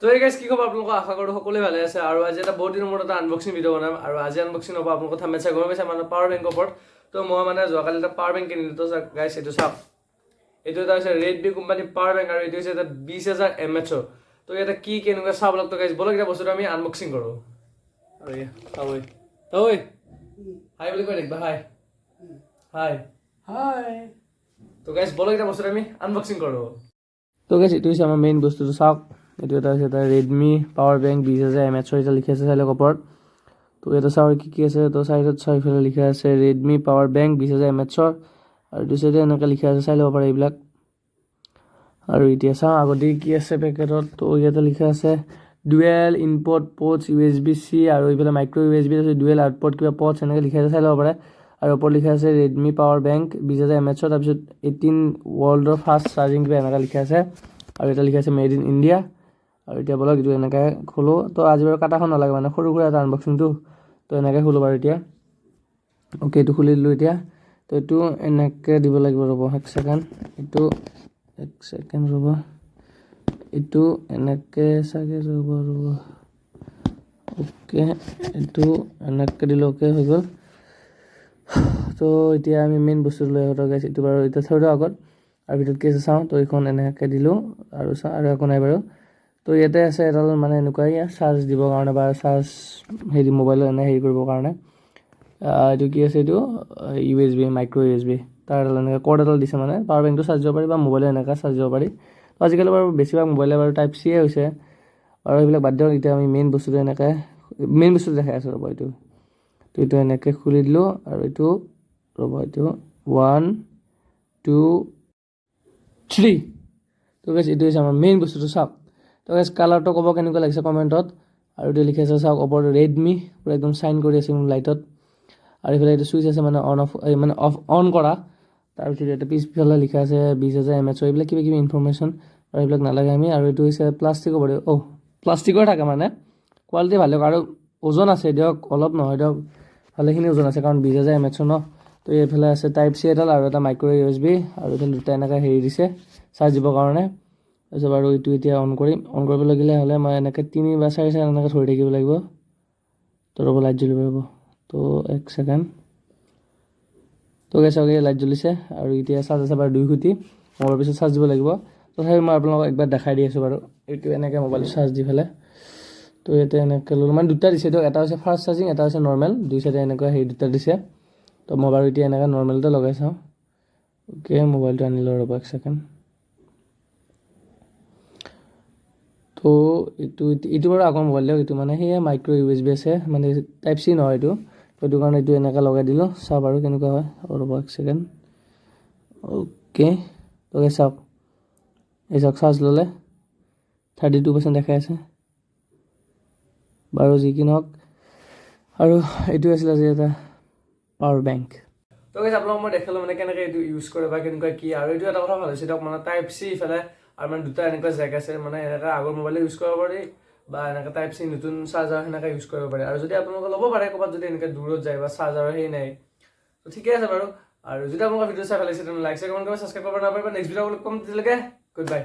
তো এই গাইছ, কি খবৰ আপোনালোকৰ? আশা কৰোঁ সকলোৱে ভালে আছে। আৰু আজি এটা বহুত দিনৰ মূৰত এটা আনবক্সিং ভিডিঅ' বনাম। আৰু আজি আনবক্সিং হ'ব, আপোনালোকৰ থাম্বনেইল চাই গম পাইছে, মানে পাৱাৰ বেংকৰ ওপৰত। তো মই মানে যোৱাকালি এটা পাৱাৰ বেংক কিনিলোঁ। তো গাইছ, এইটো চাওক, এইটো এটা হৈছে ৰেডমি কোম্পানী পাৱাৰ বেংক আৰু এইটো হৈছে এটা 20,000 এম এইচৰ। তো ইয়াতে কি কেনেকুৱা চাব লাগতো। গাইছ, ব'লক, এতিয়া বস্তুটো আমি আনবক্সিং কৰোঁ। আৰু এয়া তাৱৈ, তাৱৈ, হাই বুলি কৈ দেখবা, হাই হাই। হাই। তো গাইছ, ব'লক, এতিয়া বস্তুটো আমি আনবক্সিং কৰোঁ। তো গাইছ, এইটো হৈছে আমাৰ মেইন বস্তুটো। চাওক, এইটো এটা হৈছে এটা ৰেডমি পাৱাৰ বেংক, 20,000 এম এইচৰ। এতিয়া লিখি আছে, চাই লওক ওপৰত। তো ইয়াতে চাওক কি কি আছে। তো চাইডত চাৰিওফালে লিখা আছে ৰেডমি পাৱাৰ বেংক 20,000 এম এইচৰ। আৰু এইটো চাইডে এনেকৈ লিখা আছে, চাই ল'ব পাৰে এইবিলাক। আৰু এতিয়া চাওঁ আগতে কি আছে পেকেটত। তো ইয়াতে লিখা আছে dual input ports U S B C আৰু এইফালে মাইক্ৰ' ইউ এছ বি আছে, ডুৱেল আউটপুট কিবা পৰ্টছ এনেকৈ লিখা আছে, চাই ল'ব পাৰে। আৰু ওপৰত লিখা আছে ৰেডমি পাৱাৰ বেংক 20,000 এম এইচৰ, তাৰপিছত 18 ৱাটৰ ফাষ্ট চাৰ্জিং কিবা এনেকৈ লিখা আছে। আৰু এতিয়া লিখা আছে মেড ইন ইণ্ডিয়া। আৰু এতিয়া ব'লক, এইটো এনেকৈ খোলোঁ। তো আজি বাৰু কাটাখন নালাগে, মানে সৰু সুৰা এটা আনবক্সিংটো। তো এনেকৈ খোলোঁ বাৰু এতিয়া। অ'কে, এইটো খুলি দিলোঁ এতিয়া। তো এইটো এনেকৈ দিব লাগিব, ৰ'ব এক ছেকেণ্ড। এইটো এক ছেকেণ্ড ৰ'ব। এইটো এনেকৈ চাগে, ৰ'ব ৰ'ব। অ'কে, এইটো এনেকৈ দিলোঁ। অ'কে, হৈ গ'ল। তো এতিয়া আমি মেইন বস্তুটো লৈ আহোঁ। গাইছ, এইটো বাৰু এতিয়া থৈ দিওঁ আগত আৰু ভিতৰত কি আছে চাওঁ। তো এইখন এনেকৈ দিলোঁ আৰু চাওঁ, আৰু একো নাই বাৰু। তো ইয়াতে আছে এডাল মানে এনেকুৱাই চাৰ্জ দিবৰ কাৰণে বা চাৰ্জ হেৰি মোবাইলত এনে হেৰি কৰিবৰ কাৰণে। এইটো কি আছে? এইটো U S B, micro' U S B. তাৰ এডাল এনেকৈ কৰ্ড এডাল দিছে, মানে পাৱাৰ বেংকটো চাৰ্জ দিব পাৰি বা মোবাইলো এনেকৈ চাৰ্জ দিব পাৰি। তো আজিকালি বাৰু বেছিভাগ মোবাইলে বাৰু টাইপ চিয়ে হৈছে আৰু সেইবিলাক বাদ দিয়ক। এতিয়া আমি মেইন বস্তুটো এনেকৈ মেইন বস্তুটো দেখাই আছোঁ, ৰ'ব। এইটো তো এইটো এনেকৈ খুলি দিলোঁ আৰু এইটো ৰ'ব, এইটো ওৱান, টু, থ্ৰী। তো গাইছ, এইটো হৈছে আমাৰ মেইন বস্তুটো, চাওক। তো গাইছ, কালাৰটো ক'ব কেনেকুৱা লাগিছে কমেণ্টত। আৰু এইটো লিখি আছে, চাওক ওপৰত, ৰেডমি, পূৰা একদম চাইন কৰি আছে লাইটত। আৰু এইফালে এইটো চুইচ আছে, মানে অন অফ, এই মানে অফ অন কৰা। তাৰপিছত ইয়াতে পিছফালে লিখা আছে 20,000 এম এইচৰ, এইবিলাক কিবা কিবি ইনফৰমেশ্যন আৰু এইবিলাক নালাগে আমি। আৰু এইটো হৈছে প্লাষ্টিকৰ বডি। অ' প্লাষ্টিকৰ থাকে, মানে কোৱালিটি ভাল দিয়ক। আৰু ওজন আছে দিয়ক, অলপ নহয় দিয়ক, ভালেখিনি ওজন আছে, কাৰণ 20,000 এম এইচৰ ন। তো এইফালে আছে টাইপ চি এডাল আৰু এটা মাইক্ৰ' ইউ এছ বি। আৰু এইফালে দুটা এনেকৈ হেৰি দিছে চাৰ্জ দিবৰ কাৰণে। তাৰপিছত বাৰু এইটো এতিয়া অন কৰিম। অন কৰিব লাগিলে হ'লে মই এনেকৈ 3 বা 4 ছেকেণ্ড এনেকৈ ধৰি থাকিব লাগিব। তো ৰ'ব, লাইট জ্বলিব, ৰ'ব। তো এক ছেকেণ্ড। তো গাইছ, লাইট জ্বলিছে। আৰু এতিয়া চাৰ্জ আছে বাৰু 2 খুটি। মোবাইলৰ পিছত চাৰ্জ দিব লাগিব। তথাপি মই আপোনালোকক একবাৰ দেখাই দি আছোঁ বাৰু। এইটো এনেকৈ মোবাইলটো চাৰ্জ দি পেলাই। তো ইয়াতে এনেকৈ ল'লোঁ, মানে দুটা দিছে দিয়ক, এটা হৈছে ফাষ্ট চাৰ্জিং, এটা হৈছে নৰ্মেল। দুই চাইডে এনেকুৱা হেৰি দুটা দিছে। তো মই বাৰু এতিয়া এনেকৈ নৰ্মেলতে লগাই চাওঁ। অ'কে, মোবাইলটো আনিলোঁ, ৰ'ব এক ছেকেণ্ড। তো এইটো এইটো বাৰু আগৰ মোবাইল দিয়ক। এইটো মানে সেয়ে মাইক্ৰ' ইউ এছ বি আছে, মানে টাইপ চি নহয় এইটো। সেইটো কাৰণে এইটো এনেকৈ লগাই দিলোঁ। চাওঁ বাৰু কেনেকুৱা হয়। ৰ'ব এক ছেকেণ্ড। অ'কে, তো চাওক, এই চাওক, চাৰ্জ ল'লে, 32% দেখাই আছে। বাৰু যি কি নহওক, আৰু এইটো আছিল আজি এটা পাৱাৰ বেংক। তো গাইছ, আপোনালোক মই দেখালোঁ মানে কেনেকৈ এইটো ইউজ কৰে বা কেনেকুৱা কি। আৰু এইটো এটা কথা ভাল হৈছে দিয়ক, মানে টাইপ চি ইফালে আৰু মানে দুটা এনেকুৱা জেক আছে, মানে এনেকৈ আগৰ মোবাইলে ইউজ কৰিব পাৰি বা এনেকৈ টাইপ চি নতুন চাৰ্জাৰ সেনেকৈ ইউজ কৰিব পাৰি। আৰু যদি আপোনালোকে ল'ব পাৰে ক'ৰবাত যদি এনেকৈ দূৰত যায় বা চাৰ্জাৰৰ সেই নাই, তো ঠিকে আছে বাৰু। আৰু যদি আপোনালোকৰ ভিডিঅ' চাই ভাল লাগিছে, তেনেহ'লে লাইক, শ্বেয়াৰ, কমেণ্ট কৰিব, ছাবস্ক্ৰাইব কৰিব নাপাৰিব। নেক্সট ভিডিঅ' লগ পাম, তেতিয়ালৈকে গুড বাই।